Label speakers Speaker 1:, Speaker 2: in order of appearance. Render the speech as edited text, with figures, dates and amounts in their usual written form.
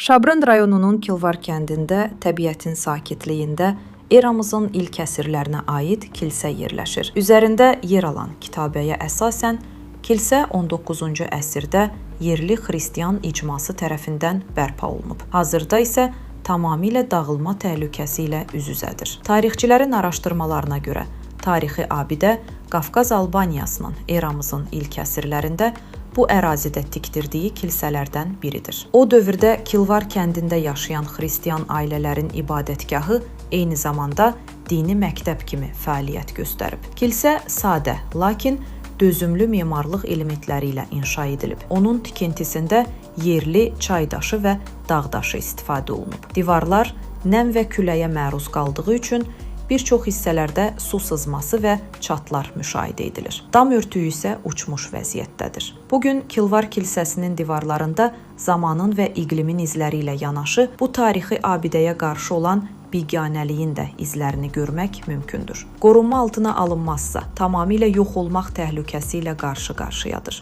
Speaker 1: Şabrınd rayonunun Kilvar kəndində təbiətin sakitliyində eramızın ilk əsrlərinə aid kilsə yerləşir. Üzərində yer alan kitabəyə əsasən kilsə 19-cu əsrdə yerli xristian icması tərəfindən bərpa olunub. Hazırda isə tamamilə dağılma təhlükəsi ilə üz-üzədir. Tarixçilərin araşdırmalarına görə tarixi abidə Qafqaz Albaniyasının eramızın ilk əsrlərində bu ərazidə tikdirdiyi kilsələrdən biridir. O dövrdə Kilvar kəndində yaşayan xristian ailələrin ibadətgahı eyni zamanda dini məktəb kimi fəaliyyət göstərib. Kilsə sadə, lakin dözümlü memarlıq elementləri ilə inşa edilib. Onun tikintisində yerli çay daşı və dağ daşı istifadə olunub. Divarlar nəm və küləyə məruz qaldığı üçün bir çox hissələrdə su sızması və çatlar müşahidə edilir. Dam örtüyü isə uçmuş vəziyyətdədir. Bu gün Kilvar kilsəsinin divarlarında zamanın və iqlimin izləri ilə yanaşı bu tarixi abidəyə qarşı olan biganəliyin də izlərini görmək mümkündür. Qorunma altına alınmazsa, tamamilə yox olmaq təhlükəsi ilə qarşı-qarşıyadır.